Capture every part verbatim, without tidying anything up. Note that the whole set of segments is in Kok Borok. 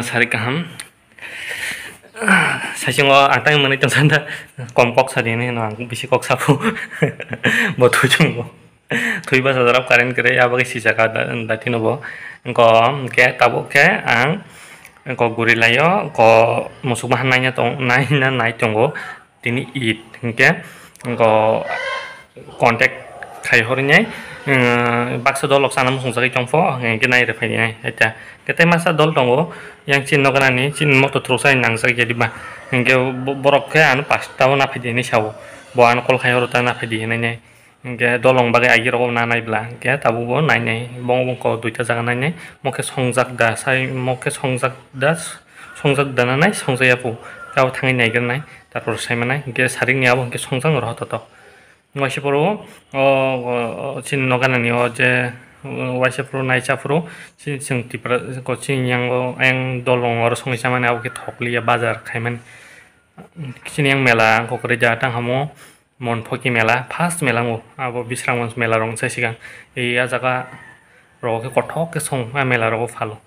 Sari kaham. Saichungo atang manwi tongsa da kom kok sadi hinwi hino ang bisi kok sabu. Bo thwichungo. Thwi basa jarap current kwrwi abagwi sijak da, da tino bo. Ko ke tabuk ke ang ko guri laio ko musuk mahan naina tong, naina nai tongo. Tini it hinkhe, go contact khai hornai, um, baksa dol rok sana muchung jagwi tongpho, hinkhe nai rw phainai. Haita, kete masa dol tongo, yang chin no ganani, chin moto throksai nangjak ya diba. Hinkhe bo-, borok khe ano pasta o naphai di hinwi sao. Bo ano call khai horo ta naphai di hinwi nai. Hinkhe dolong bagwi agi rogo na naibla, hinkhe tabukbo nainai, bongo bongkho duita jaga nainai, mokhe songjak da, sai mokhe songjak da, songjak da nanai, songjak ya pu, tabuk thangwi naigra nai, tarpor sai manai, hinkhe sarik ni abo hinkhe songjak no rohor toto. Waisa phuru o, o, o, chini noganani o je, o, waisa phuru naisa phuru, chini chwng Tripura, ko chini yango ayang dolong oro songwi chamani abo khe thokliya bazar khaimani. Chini yang mela ang kok kwrwi da tang hamo. Monphoki mela, first mela wngo. Abo Bisramganj mela rok sai sigang. Ei a jaga rogo khe kothok khe song, a mela rogo phalo.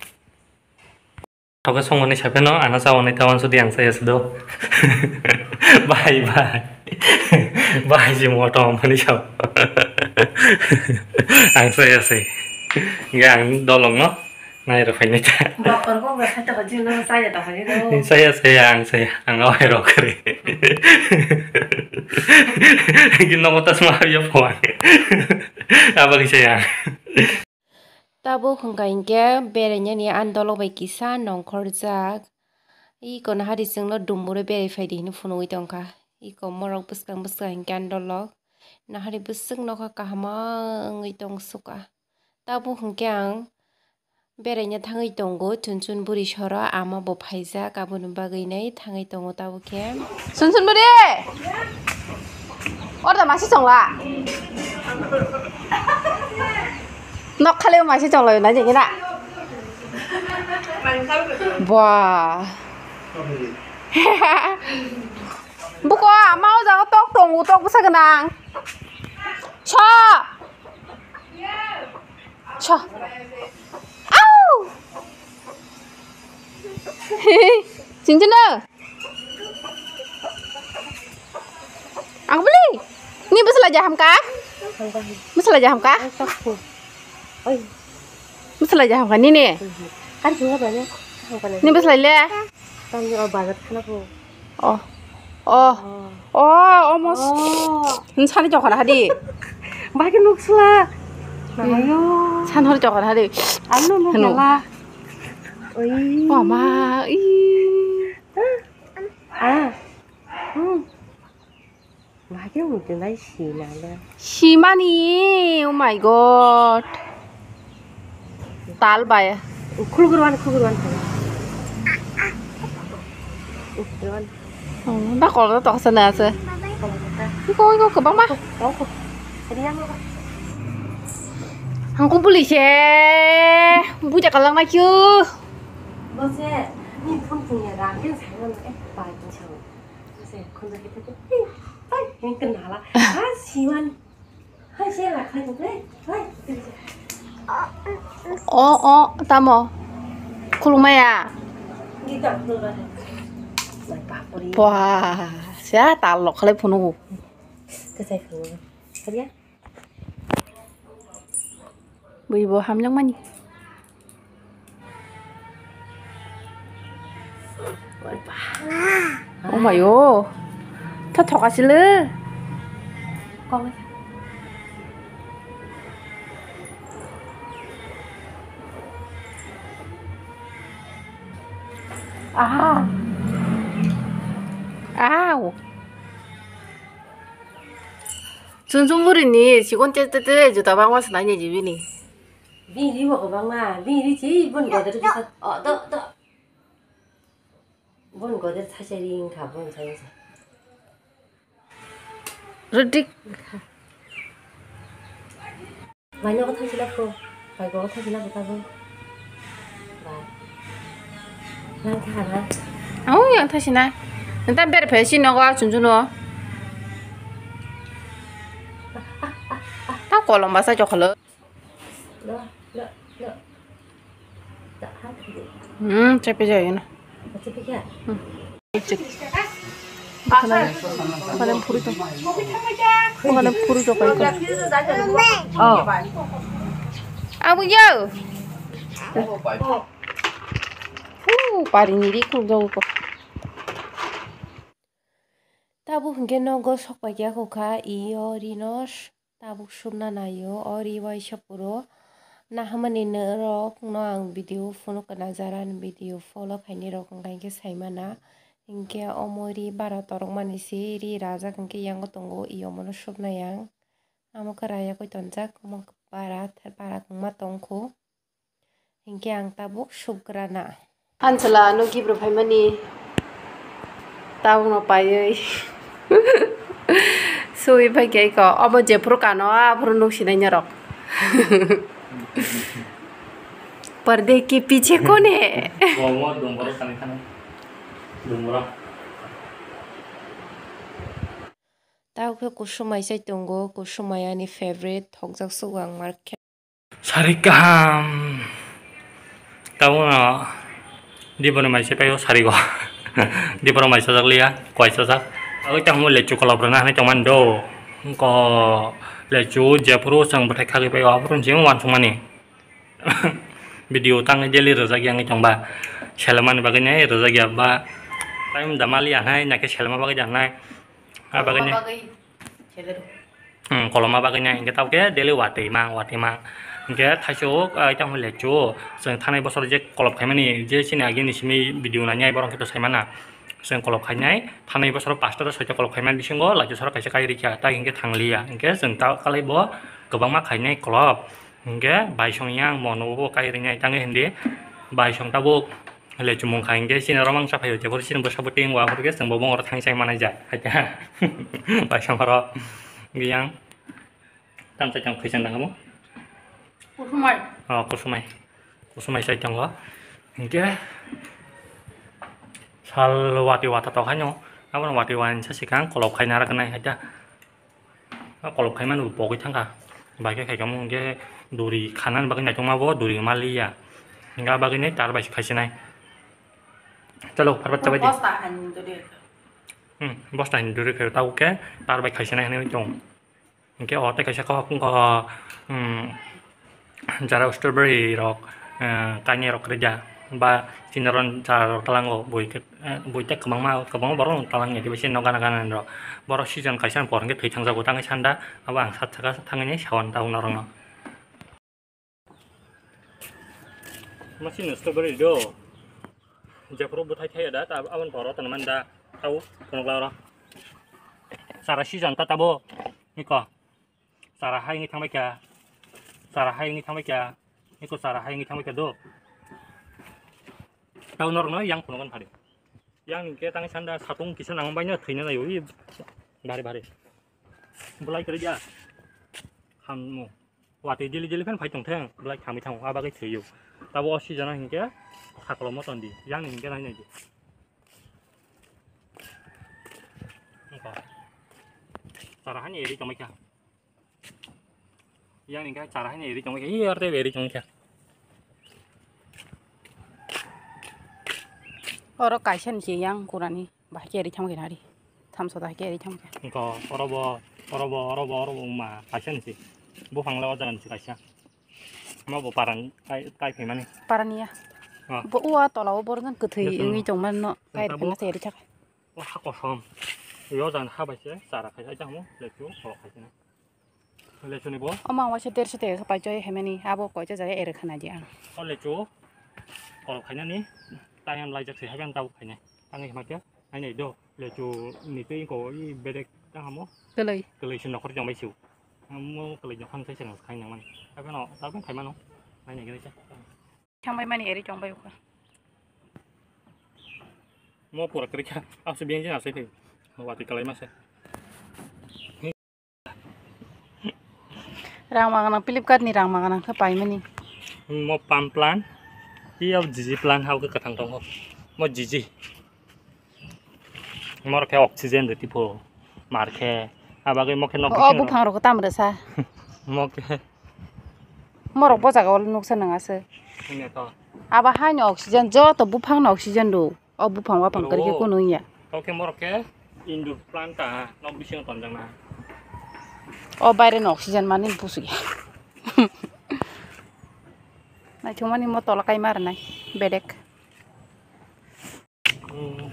Kothok khe song hwnwi sapheno, ano cha hwnwi ta uansudi ang chaya se do. Bai, bai. Bai si motom hwnwi sao. Ang chaya se. Hinkhe ang dolongno. Nai rw phainai ta. Bokor kok rw sai tongkha, chini no chaya tongkha, chini no. Saya, saya, ang saya, ang awai rok kare. Gin nogo ta sma ya phone. Abo kisa ya. Tabuk hwnkha hinkhe berainani ani dolok bai kisa nongkhorjak. Iko nahari chwngno dumburwi berai phaidi hinwi phunugwi tongkha. Iko morok bwskang bwskang hinkhe ani dolok. Nahari bwswk nokha kaham wngwi tong sukha. Tabuk hwnkhe ang beraina thangwi tongo, Chunchun buri soro ama bo phaijak, aboni bagwi nai thangwi tongo tabuk khe. Chunchun buri! Orda masi chongla. Nok khali masi chongla na jeng na. Ba. Buko ama o jaga tok tongo, tok bwsa gwnang. So. Cha. Au! Chinchino. Ang beli. Ni bwsla jaham ka? Bwsla jaham ka? Oi. Bwsla jaham ka nini? Kan thungna bani. Ni bwsla le? Tamni o bazar thana pho. Oh. Oh. Oh, almost. Oh. Sani chokana hadi. Bagi nuksla. Ayo. San hor chokana hadi. Anu nuk Hanu. Nala. Oi. Oh, ma. Ih. Ah. Hmm. Bahai khe wngtwi lai si nang le. Simani, oh my God. Tal bai. Khulugurwan, khulugurwan. Khulugurwan. Hmm, ba kol to toksa na ase. Iko, iko, kwbangma. Iko, iko. Hadi yang iko. Hangko buli se. Buja kalang na kyu. Bose, ni phone phone ya rang ken sa nang eh bai ken sa. O, o, tamo. Khulumaya. Wah, sia tal lok khalai phunukgo. Bui bo hamjakmani. Oh my oh. Tha thoka sile. Ah. Ow. Chunchun buri ni sikon te te te juta bangma swnai ni jibini. Bini ri bo kwbangma, bini ri si bon godrej bisa. Oh, do, do. Bon godrej thaisa ri wngkha, bon thaisa. Rwdik. Bai nogo thaisila kho. Bai nogo thaisila kho tabuk. Bai. Nang kha na. Au yang thaisina. Nta ber phe si nogo chunchuno. Ta kolom basa chokholo. Lo, lo, lo. Ta ha. Hmm, chepe jai na. Hmm. Okhane, okhane phuri to. Okhane phuri to kai ko. Oh. Abu yo. Hu, pari ni ri ku jong ko. Tabuk hwnkhe nogo sok pai ya kha, iyo rino tabuk sumna naio, o ri waisa puro. Nahamani norok no ang video phunuk kana jara ni video follow khaini rok hwnkha hwnkhe saimana. Hwnkhe omo ri bara torok mani se ri rajak hwnkhe yango tongo, iyo mono sumna yang. Amo khe rayagwi tonjak, omo khe bara, bara kwngma tongkhu. Hinkhe ang tabuk subgrana. Ansala ano gibro phaimani tabukno paiwi sui pai khe iko obo jephuru kano aphuru nuk sinai norok. Parde ke piche kone? Tabuk khe kusumai chai tongo, kusumai ani favorite thokjak sugo ang markhe. Sari kaham. Tabukno diboni mai se paio sari go. Diboro mai sajak liya, koi sajak. Agoi tamo lechu kolop rwna hinwi tongmani do. Ko lechu jephuru chwng bwthai khagwi paio, aphuru jemon uansukmani. Video tangwi daily rwjak yang tongba. Selemani bagwi nai rwjak ya ba. Time da maliya nai, nakhe selema bagwi da nai. Ah, bagwi nai. Koloma bagwi nai, hingke tamo khe daily watwi mang, watwi mang. Hingke thaisok, ah, tamo lechu, chwng thanai bosor je kolop khaimani, je chini agini simi video nainai, borok khe to saimana. Chwng kolop khainai, thanai bosor pasto ta soita kolop khaimani bisingo, lachu sora kaisa kai rikha, tai hingke thangliya. Hingke chwng ta kalai bo kwbangma khainai kolop. Hingke baisong yang mono bo kai rinai, tangwi hindi baisong tabuk. Lechu mung kha hingke chini oro mangsa phaio, jephuru chini bwsa bwtwi wngo, aphuru khe chwngbo bongoro thangwi chai manai ja, haikhe. Baisong oro yang tamsa chang khwichang nang amo. Kusumai. Oh, kusumai. Kusumai chai tongo. Hingke sal watwi wata tong haino, abono watwi wainsa sikang kolop khaina raknai haikhe. O kolok khaimani bo pogwi thangkha. Bai khe khaikha mung khe duri khanani bagwi naitokma bo duri maliya. Hingkha bagwini tar bai khaisinai. Chalo, pharbat chabai di. Bosta hani duri. Hmm, bosta hani duri khe tabuk khe tar bai khaisinai hinwi tong. Hingkhe o tei kaisa kok wngkha, hmm, jara strawberry rok, eh, kainwi rok kwrwi ja, ba chini oro jara rok talango bui khe, eh, bui tei kwbangma, kwbangma borok no talangya, tei bisingo gana gana ni rok. Borok season kaisa ni por hwnkhe thwi thangjago, tangwi sanda, abo ang sat saka thangwi saui tabuk norok no. Masini strawberry do, jephuru bwthai thaiya da, ta aboni poro tongmani da, tau phunukla oro. Chara season ta tabo, niko. Chara hai wngwi thangbai kha, chara hai wngwi thangbai kha, eko chara hai wngwi thangbai kha do. Tau norokno yang phunukna phari. Yang hwnkhe tangwi sanda satung kisa nangbaino thwina naio, ui, bari bari. Bolai kwrwi ya. Hammo. Watwi dili dili phan phai tongtheng, bolai khamwi thango, a bagwi thwio. Tabo o season-o hwnkhe saklo moton di, yang ni hwnkhe nai nai di. Wngkha. Chara hani eri tongbai kha. Yang ni khe chara hani eri tongbai kha. Ih, arte eri tongbai kha. Oro kaisa ni se yang kurani bahai khe eri thangbai kha nari. Thamso da khe eri thangbai kha. Wngkha oro bo, oro bo, oro bo, oro bo wngma kaisa ni se. Buphang le o jaga ni se kaisa. Omo bo paran kai, kai phaimani. Parani ya. Ah. Bo uwa tola o borok jang kwthwi wngwi tongmani no kai rwkhe na se eri thangkha. O ha kosom. Yo jang ha bai se chara khai ai tamo lechu kholok khai se na. Lechu ni bo. Omo ang waisa derso tega khe pai choi hemani abo koicha jaga ere khana di ang. O lechu kholok khainani tai ang laijak se haikhe ang tabuk khainai. Tangwi hima khe hainai do lechu ni tei ko i bedek tang hamo. Kwlwi. Kwlwi se nokhor jong bai siu. Amo kwlwi nokhor sai se nang khai nang mani. Tabeno tabuk khai mano. Hainai gre cha. Thangbai mani eri chongbai ukha. Mo pura kwrwi kha, aswk biyang jani aswk thwi. Watwi kwlai ma se. Rang ma gwnang, Flipkart ni rang ma gwnang khe paimani. Mo pan plan, iyo jiji plan hao khe kwthang tongo. Mo jiji. Moro khe oxygen rw tipo, mar khe, abagwi mo khe nok o bisingo buphang rok tam rwsa. Mo khe. Morok bo jaga o nuksa nang aswk. Wngya to. Abo haino oxygen, joto buphangno oxygen rw. O buphang waphang kwrwi khe kunu wngya. Tokhe morok khe indoor plant ta nok bisingo tonjakna. O baireno oxygen mani busu ya. Naithokmani mo tola kaima rwnai bedek. Hmm.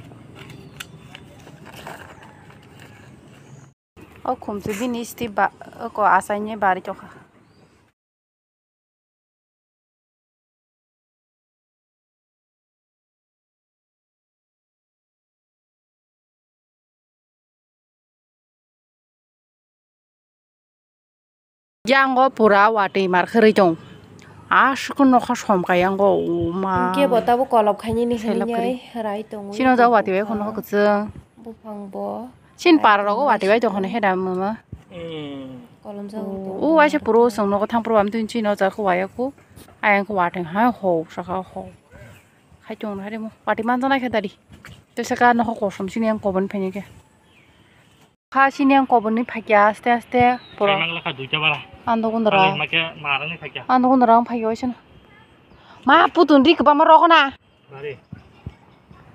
O khumsu bini sti ba, o ko achaini bari tokha. Yango pura watwi mar kharwi tong. Aswk nokha som kha yango, o ma. Hwnkhe bo tabuk kolop khainani hinwi rai tongo. Chini o jaga watwi bai kheno kwchwng. Buphang bo. Chini para rogo watwi bai tong kheno heda mama. Kolom jaga. O waisa puro chwng nogo thang puro am twi chini o jaga waya kho. Ayang khe watwi hai ho saka ho. Khai tong hai mo. Watwi manjana khe dadi. Tei saka nokha kosom chini yang kobon phai khe. Kha sini ang koboni phakya aste aste pura. Khaimang lakha duita bara. Ando gundra. Khaimang makhe marangni phakya. Ando gundra ang phakya waisana. Ma putun ri kwbangma rokna. Mari.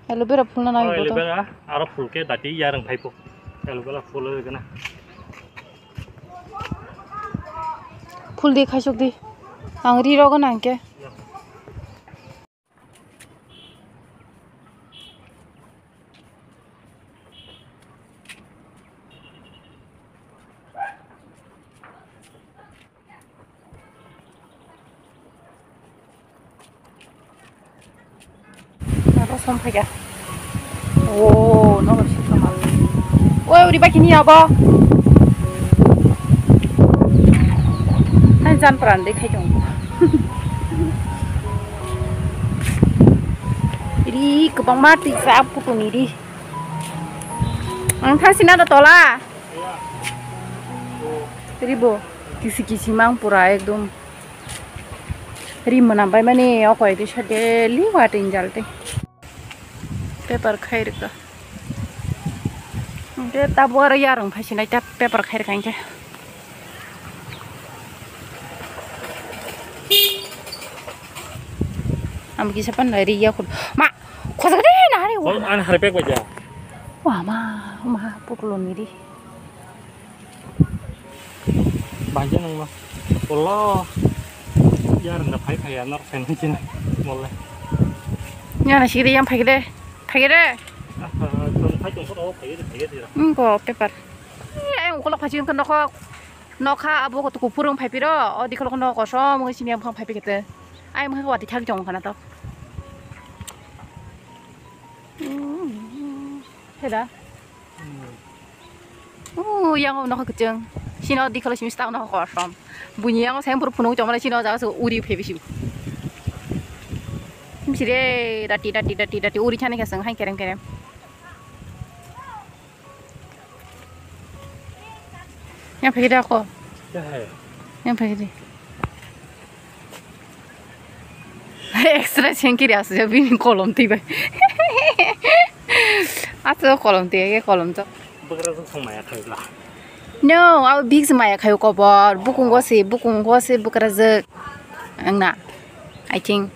Aloe vera phulna nai. Oh, aloe vera, aro phul khe dati yarang phaipo. Aloe vera phul gana. Phul di khaisok di. Ang ri rokna ang khe. Abo som phaikha. O, nogo sitoma. Oi, uri bakini abo. Hai jan pran de khai tong. Ri kwbangma tisa putuni ri. Ang thang sina da tola. Ribo kisi kisi mang pura ekdom. Ri mwnam bai mani okoi tisa daily wating jal te. Paper khai rwkha. Hwnkhe tabuk aro yarwng phai sinai ta paper khai rwkha hinkhe. Amo kisa pan nai ri yakhun. Ma, khosa de na hari. Ani hari pek baja. Wa ma, ma, puklo ni ri. Bangja nang ma. Polo. Yar na phai phai ya nor phai nang china. Molle. Yana sigiri yang phai de. Phai de. Ah, tong phai tong ko phai de phai de. Hmm, ko paper. Ai ungkolo phai ching ko nokho. Nokha abo ko tuku purung phai piro. O dikolo ko nokho som ngi sini yang phai pike te. Ai mha ko wati thak jong kana to. Hmm. Heda. Hmm. Uh, yang nokha kwchwng. Sino dikolo simi stang nokha kosom. Buini yang sem pur phunuk chomra sino jaga se uri phe bisi. Misire dati dati dati dati uri chani kasang hai kerem kerem. Yang phai da ko. Yang phai di. Extra sengkiri asu bini kolom twi bai. Asu kolom twi ke kolom to. Bukrajwk song maya khaibla. No, abo big maya khayo kobor. Bukungo se, bukungo se bukrajwk. Angna. I think.